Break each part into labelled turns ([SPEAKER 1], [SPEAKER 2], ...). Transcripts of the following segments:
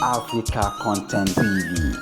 [SPEAKER 1] Africa Content TV.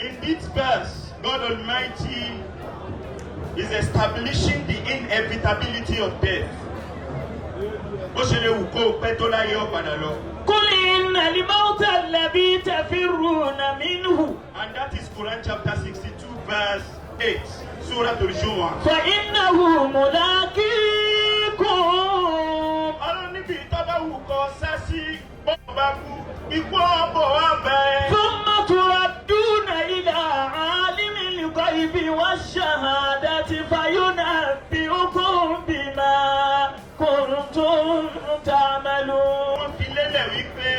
[SPEAKER 2] In this verse, God Almighty is establishing the inevitability of death. Bó ṣe lè wù kó o pẹ́ tó láyé, ó padà lọ.
[SPEAKER 3] قل إن الموت الذي تفرون منه
[SPEAKER 2] And that is Quran chapter 62 verse 8, Surah Al-Jumu'ah.
[SPEAKER 3] فإنه ملاقيكم.
[SPEAKER 2] Ọlọ́run níbi tó bá wù kó sá sí, bọ́ọ̀ bá kú, ikú ọ̀bọ̀ wá bẹ́ẹ̀.
[SPEAKER 3] ثم تردون إلى عالم الغيب والشهادة فينبئكم بما كنتم تعملون.
[SPEAKER 2] Wọ́n fi lélẹ̀ wípé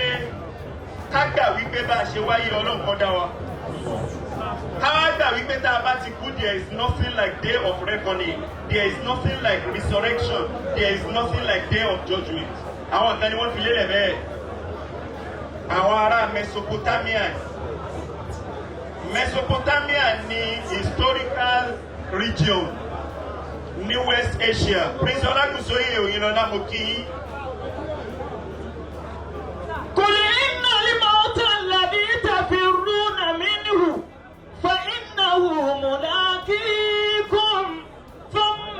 [SPEAKER 2] ká gbà wípé bá a ṣe wáyé, Ọlọ́run kan dá wa. Ká wá gbà wípé tá a bá ti kú, there is nothing like day of reckoning, there is nothing like resurrection, there is nothing like day of judgment. Àwọn kan ni wọ́n fi lélẹ̀ bẹ́ẹ̀. Àwọn ará Mesopotamia. Mesopotamia ní historical region ní West Asia. Prince Ọlágúnsóyè Òyìnlọ́lá, mo kí yín.
[SPEAKER 3] قل إن الموت الذي تفرون منه فإنه ملاقيكم ثم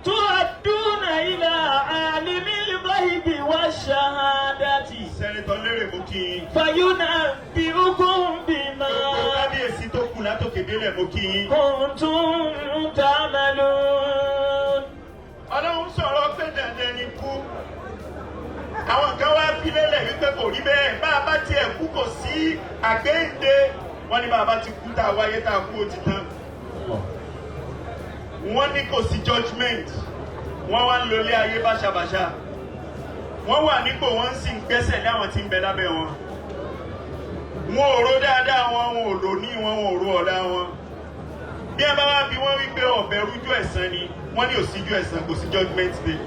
[SPEAKER 3] تردون إلى عالم الغيب والشهادة
[SPEAKER 2] Senator Lérè, mo kí yín.
[SPEAKER 3] فينبئكم بما
[SPEAKER 2] Gbogbo kábíyèsí tó kù látòkè délẹ̀, mo kí yín.
[SPEAKER 3] كنتم تعملون.
[SPEAKER 2] Ọlọ́run sọ̀rọ̀ pé dandan ni kú. Àwọn kan wá fi lélẹ̀ wípé kò rí bẹ́ẹ̀. Bá a bá tiẹ̀ kú, kò sí àgbéǹde. Wọ́n ní bá a bá ti kú, tá a wáyé, tá a kú, ó ti tán. Wọ́n ní kò sí judgement. Wọ́n wá ń lo ilé ayé báṣabàṣa. Wọ́n wà nípò, wọ́n sì ń gbẹ́sẹ̀ lé àwọn tí ń bẹ lábẹ́ wọn. Wọn ò ro dáadáa wọn, wọn ò rò ní wọn, wọn ò ro ọ̀la wọn. Bí ẹ bá wá bí wọ́n wípé ọ̀bẹ rújú ẹ̀san ni, wọ́n ní òsíjú ẹ̀san, kò sí judgement day.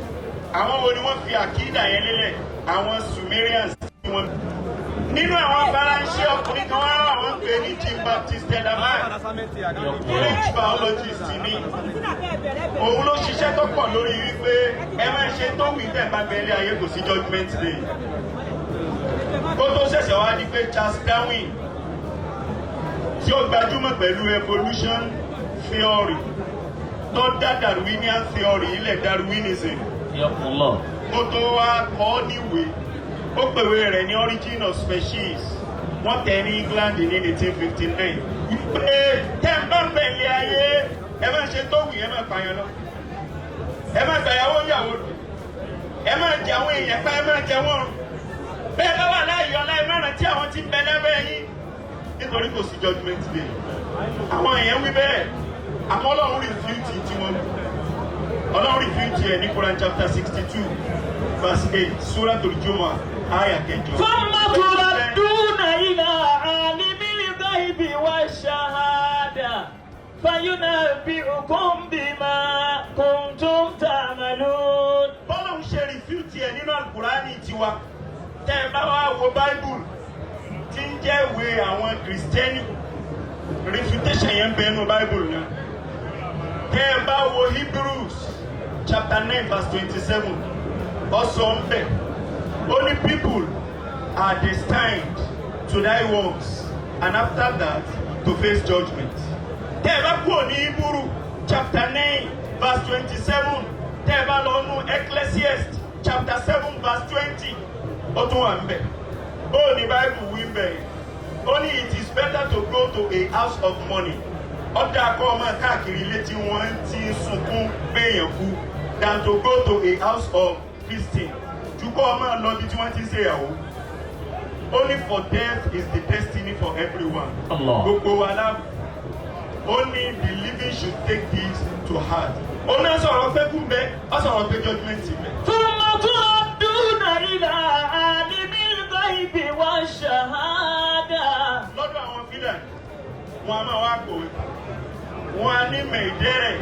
[SPEAKER 2] Àwọn wo ni wọ́n fi àkídà yẹn lélẹ̀? Àwọn Sumerians tí wọ́n. Nínú àwọn Faransé, ọkùnrin kan wá, àwọn ń pè ní Jean Baptiste Lamarck, French biologist ni. Òun ló ṣiṣẹ́ tó pọ̀ lórí wípé ẹ máa ṣe tó wí tẹ̀ bá bẹ̀rẹ̀ ayé, kò sí judgement day. Kó tó ṣẹ̀ṣẹ̀ wá di pé Charles Darwin, tí ó gbajúmọ̀ pẹ̀lú evolution theory, tó dá Darwinian theory ilẹ̀, Darwinism, kó tó wá kọ́ níwèé, ó pèwé rẹ̀ ní Origin of Species. Wọ́n tẹ̀ ní England ní 1859, wípé tẹ́ ń bá ń bẹ̀ ilé ayé, ẹ máa ṣe tó wù, ẹ máa pààyàn lọ, ẹ máa gbàyàwó yàwó, ẹ máa jẹ àwọn èèyàn pa, ẹ máa jẹ wọ́n run. Bẹ́ẹ̀ bá wà láàyè ọlá, ẹ má rántí àwọn tí ń bẹ lábẹ́ yín, nítorí kò sí judgement day. Àwọn èèyàn wí bẹ́ẹ̀, àmọ́ Ọlọ́run refute tí wọ́n wí. Ọlọ́run refute ẹ̀ ní Quran chapter 62 verse 8, Suratul Jumu'ah, ayah 8.
[SPEAKER 3] ثم تردون إلى عالم الغيب والشهادة فينبئكم بما كنتم تعملون.
[SPEAKER 2] Bọ́lọ́run ṣe refute ẹ̀ nínú Àlùkùránì tiwa, tẹ́ ẹ bá wá wo Bible tí ń jẹ́ ìwé àwọn Kìrìsìtẹ́nì, refutation yẹn ń bẹ nínú Bible náà. Tẹ́ ẹ bá wo Hebrews chapter 9 verse 27, ó sọ ńbẹ̀, ó ní, "People are destined to die once and after that to face judgment." Tẹ́ ẹ bá kúrò ní Hebrew chapter 9 verse 27, tẹ́ ẹ bá lọ nú Ecclesiastes chapter 7 verse 20, ó tún wà ńbẹ̀. Ó ní Bible wí ńbẹ̀ yẹn, ó ní, "It is better to go to a house of mourning," ó dáa kó o máa káàkiri ilé tí wọ́n ti ń sunkún péèyàn kú, "than to go to a house of feasting," ju kó o máa lọ bí tí wọ́n ti ń ṣèyàwó. Ó ní, "For death is the destiny for everyone."
[SPEAKER 3] Allah.
[SPEAKER 2] Gbogbo wa lá. Ó ní, "The living should take this to heart." Ó náà sọ̀rọ̀ pé kú mbẹ́, ó sọ̀rọ̀ pé judgement mbẹ́.
[SPEAKER 3] ثم تردون إلى عالم الغيب والشهادة.
[SPEAKER 2] Lọ́dọ̀ àwọn Fílàní, wọn a máa wá pòwe, wọn a ní, "Mai dare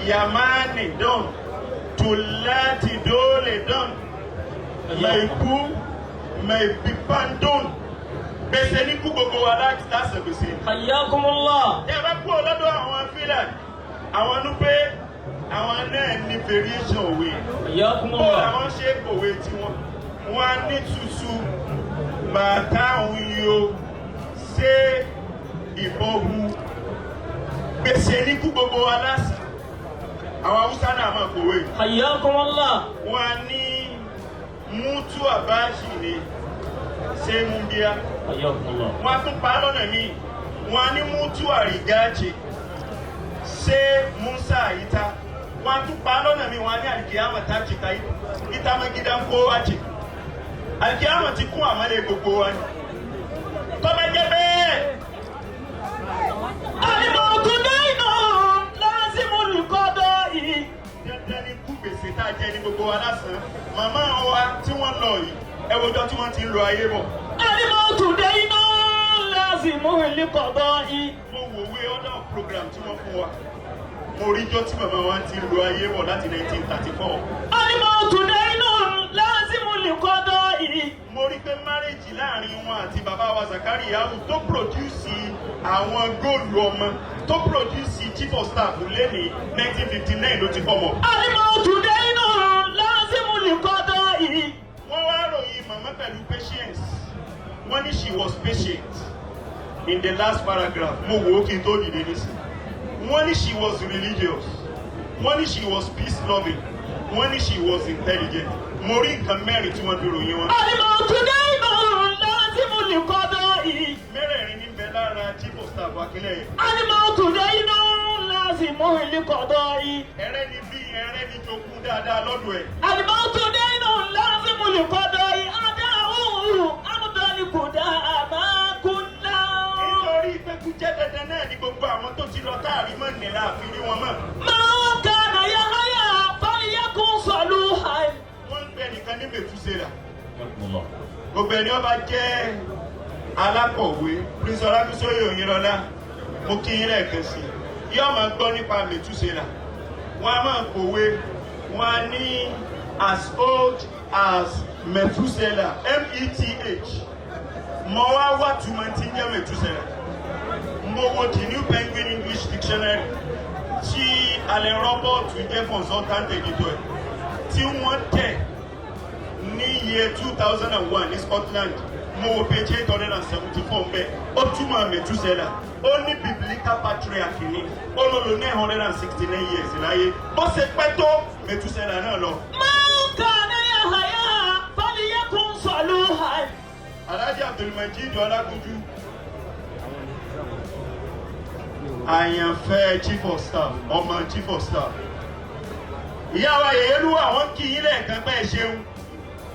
[SPEAKER 2] yamani don tulati dole don mai ku mai bipandon." Gbèsè ní kú, gbogbo wa láti lásán gbèsè.
[SPEAKER 3] حياكم الله.
[SPEAKER 2] Tẹ́ ẹ bá kúrò lọ́dọ̀ àwọn Fílàní, àwọn Núpé, àwọn náà ní variation òwe.
[SPEAKER 3] حياكم
[SPEAKER 2] Bó
[SPEAKER 3] الله.
[SPEAKER 2] làwọn ṣe kòwe tiwọn? Wọn á ní, "Tutu bàtà òun yo ṣé ìbọn hu." Gbèsè ní kú, gbogbo wa lásán. Àwọn Haúsá náà máa kòwe.
[SPEAKER 3] حياكم الله.
[SPEAKER 2] Wọn á ní, "Mutuwa bashi ne sai mun biya."
[SPEAKER 3] حياكم الله.
[SPEAKER 2] Wọn á tún pa á lọ́nà míì, wọn á ní, "Mutuwa riga ce sai mun sa ita." Wọn á tún pa á lọ́nà míì, wọn á ní, "Alkiyama ta cika, ita ma gidan kowa ce." Alikiyama ti kún, àmọ́lé gbogbo wa ni. Tó bá jẹ́ bẹ́ẹ̀,
[SPEAKER 3] الموت دين لازم القضاء.
[SPEAKER 2] Dandan ni kú, gbèsè tá a jẹ ní gbogbo wa lásán. Màmá wa tí wọ́n lọ yìí, ẹ wojọ́ tí wọ́n ti ń lo ayé bọ̀.
[SPEAKER 3] الموت دين لازم القضاء.
[SPEAKER 2] Mo wòwe other program tí wọ́n fún wa, mo rí jọ́ tí màmá wa ti ń lo ayé bọ̀ láti 1934.
[SPEAKER 3] الموت دين لازم القضاء.
[SPEAKER 2] Mo rí pé marriage láàrin wọn àti bàbá wa Zakariya tó produce àwọn góòlù ọmọ, tó produce chief of staff lẹ́ni, 1959 ló ti fọmọ.
[SPEAKER 3] الموت دين لازم القضاء.
[SPEAKER 2] Wọ́n wá ròyìn màmá pẹ̀lú patience. Wọ́n ní she was patient. In the last paragraph, mo wò ó kí n tó dìde nísìn, wọ́n ní she was religious, wọ́n ní she was peace loving, wọ́n ní she was intelligent. Mo rí nǹkan mẹ́rin tí wọ́n fi ròyìn wọn.
[SPEAKER 3] الموت دين لازم القضاء.
[SPEAKER 2] Mẹ́rẹ̀ẹ̀rin ní bẹ lára chief of staff Akínlẹ̀yẹ.
[SPEAKER 3] الموت دين لازم القضاء.
[SPEAKER 2] Ẹrẹ́ ni bí ẹrẹ́ ni jogún dáadáa lọ́dọ̀ ẹ̀.
[SPEAKER 3] الموت دين لازم القضاء أداؤه أمضى القدامى كلا.
[SPEAKER 2] Nítorí pé kú jẹ́ dandan náà ní gbogbo àwọn tó ti lọ táàrí mọ́ nílá àfi rí wọn mọ́.
[SPEAKER 3] من كان يحيا فليكن صلوحا.
[SPEAKER 2] Wọ́n ń pè nìkan ní Mẹ̀túsẹ́là. Gbogbo ẹni ọba jẹ́ alákọ̀wé, Prince Ọlábísóyè Òyìnlọ́lá, mo kí yín lẹ́ẹ̀kan sí i, yóò máa gbọ́ nípa Mẹ̀túsẹ́là. Wọ́n á máa kọ̀wé, wọ́n á ní, "As old as Methuselah," M-E-T-H. Mo wá wá túmọ̀ tí ń jẹ́ Mẹ̀túsẹ̀là. Mo wo The New Penguin English Dictionary tí Allen Robert jẹ́ consultant editor ẹ̀, tí wọ́n tẹ̀ ní year 2001 ní Scotland. Mo wo page 874 mbẹ́. Ó túmọ̀ Mẹ̀túsẹ̀là, ó ní biblical patriarch ni. Ó ló lò 969 years láyé. Bó ṣe pẹ́ tó, Mẹ̀túsẹ̀là náà lọ.
[SPEAKER 3] من كان يحيى فليكن صلوحا.
[SPEAKER 2] Alhaji Abdulmajid Ọlágúnjú, àyànfẹ́ chief of staff, ọmọ chief of staff, ìyá wa Yèyélúwà, wọ́n kí yín lẹ́ẹ̀kan pẹ́. Ṣeun.